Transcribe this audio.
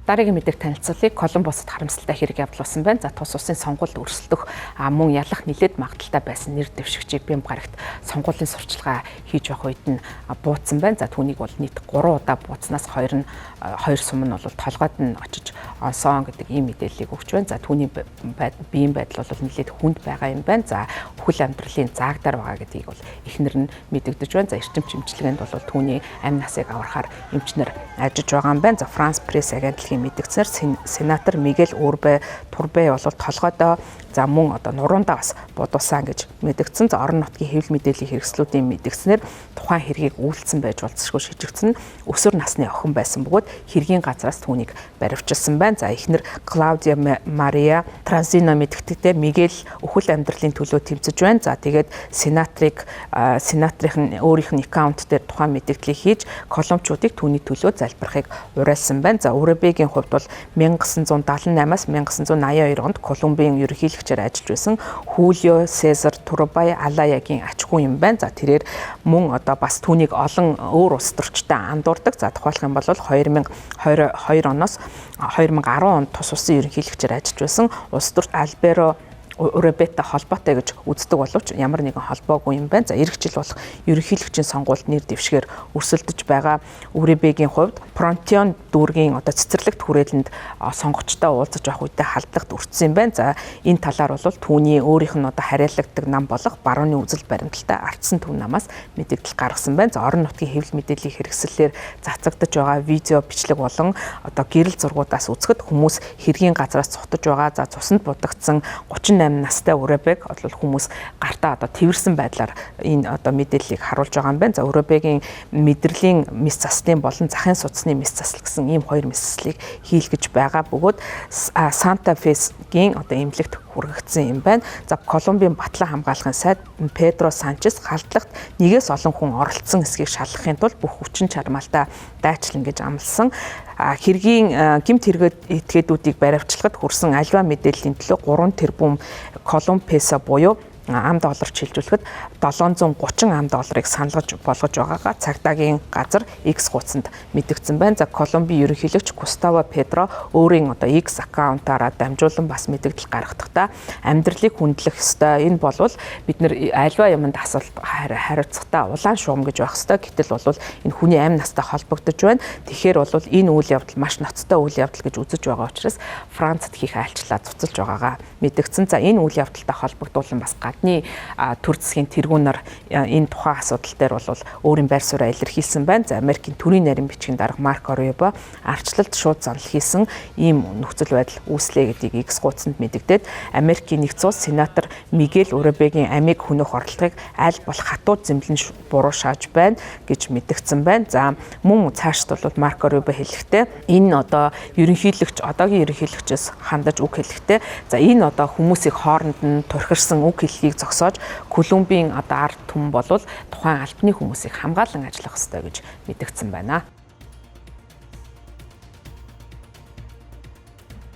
Дараагийн мэдээг танилцуулъя. Колумбусад харамсалтай хэрэг явдал болсон байна. За, тус улсын сонгуульд өрсөлдөх мөн ялах нэлээд магадлалтай байсан нэр дэвшигчийг бямба гарагт сонгуулийн сурчлагаа хийж явах үед нь бууцсан байна. За, түүнийг бол нийт 3 удаа бууцнаас 2 нь хоёр сум нь бол толгойд нь очиж онсон гэдэг ийм мэдээллийг өгч байна. За, түүний биеийн байдал бол нэлээд хүнд байгаа юм байна. За, үхэл амьдралын заагдар байгаа гэдгийг бол эхнэр нь мэдэгдэж байна. За, эрчим чимчилгээнд бол түүний амь насыг аврахаар эмчнэр ажиллаж байгаа юм байна. За, Франс Пресс агентлагийн мэдгдсэнээр сенатор Мигель Урбе Турбе бол толгойдоо, за, мөн одоо нуруундаа бас будуулсан гэж мэдэгдсэн. За, орон нутгийн хэвлэл мэдээллийн хэрэгслүүдийн мэдгдсэнээр тухайн хэргийг үйлдсэн байж болзошгүй шижигдсэн өсвөр насны охин байсан бөгөөд хэргийн газраас түүнийг баривчилсан байна. За, эхнэр Клаудиа Мария Транзино мэдэгдэхдээ Мигель үхэл амьдралын төлөө тэмцэж байна. За, тэгээд сенаторын өөрийнх нь аккаунт дээр тухайн мэдэгдлийг хийж колумбчуудыг түүний төлөө залбирахыг уриалсан байна. За, Уребегийн хувьд бол 1978-аас 1982 онд Колумбийн ерөнхийлөгчөөр ажиллаж байсан Хулио Сезар Турбай Алаягийн ач хүн юм байна. За, тэрээр мөн одоо бас түүнийг олон өөр улс төрчтэй андуурдаг. За, тухайлах юм бол 2022 оноос 2010 онд тус улсын ерөнхийлөгчөөр ажиллаж байсан улс төрч Альберо Уребетай холбоотой гэж үздэг боловч ямар нэгэн холбоогүй юм байна. За, ирэх жил болох ерөнхийлөгчийн сонгуульд нэр дэвшгээр өрсөлдөж байгаа Уребегийн хувьд Пронтион дүүргийн одоо цэцэрлэгт хүрээлэнд сонгогчтой уулзаж явах үедээ халдлагт өртсөн юм байна. За, энэ талаар бол түүний өөрийнх нь одоо хариалагддаг нам болох барууны үзэл баримталтай ардсан төв намаас мэдэгдэл гаргасан байна. За, орон нутгийн хэвлэл мэдээллийн хэрэгслэлээр цацагдаж байгаа видео бичлэг болон одоо гэрэл зургуудаас үзэхэд хүмүүс хэргийн газраас цухтаж байгаа. За, цуснд будагдсан 38 настай Уребег бол хүмүүс гартаа одоо тэрсэн байдлаар энэ одоо мэдээллийг харуулж байгаа юм байна. За, Уребегийн мэдрэлийн мэс заслын болон захын судасны мэс засал гэсэн ийм хоёр мэс заслыг хийлгэж байгаа бөгөөд Санта Фесгийн одоо эмнэлэгт хүргэгдсэн юм байна. За, Колумбийн батлан хамгаалахын сайд Педро Санчес халдлагт нэгээс олон хүн оролцсон эсхийг шалгахын тулд бүх хүчин чармаалтаа дайчлан гэж амласан. Хэргийн гэмт хэрэгэд этгээдүүдийг баривчлахад хүрсэн альва мэдээллийн төлөө 3 тэрбум Колумб песо буюу ам доллар чилжүүлэхэд 730 ам долларыг саналгаж болгож байгаагаа цагдаагийн газар X хуудсанд мэдэгдсэн байна. За, Колумбийн ерөнхийлөгч Густаво Педро өөрийн одоо X аккаунтаараа дамжуулан бас мэдэгдэл гаргахдаа амьдралыг хүндлэх ёстой. Энэ болвол бид нэр альва юманд асуулт хариуцахтаа улаан шугам гэж байх ёстой. Гэтэл бол энэ хүний амь настай холбогдож байна. Тэгэхээр бол энэ үйл явдал маш ноцтой үйл явдал гэж үзэж байгаа учраас Францад хийх айлчлалаа цуцалж байгаагаа мэдэгдсэн. За, энэ үйл явдалтай холбогдуулан бас гадны төр засгийн тэргүүнээр энэ тухайн асуудал дээр бол өөрийн байр сууриа илэрхийлсэн байна. За, Америкийн төрийн нарийн бичгийн дарга Марко Рубио ардчлалд шууд занал хийсэн ийм нөхцөл байдал үүслээ гэдгийг X хуудсанд мэдэгдээд Америкийн нэгдсэн улс сенатор Мигель Уребегийн амийг хөнөөх оролдлогыг аль болох хатуу зэмлэн буруу шааж байна гэж мэдэгдсэн байна. За, мөн цаашд бол Марко Рубио хэлэхдээ энэ одоо ерөнхийлөгч, одоогийн ерөнхийлөгчөөс хандаж үг хэлэхдээ, за, энэ одоо хүмүүсийг хооронд нь турхирсан үг хэллэгийг зогсоож Колумбийн одоо ард түмэн болвол тухайн албаны хүмүүсийг хамгаалан ажиллах ёстой гэж мэдэгдсэн байна.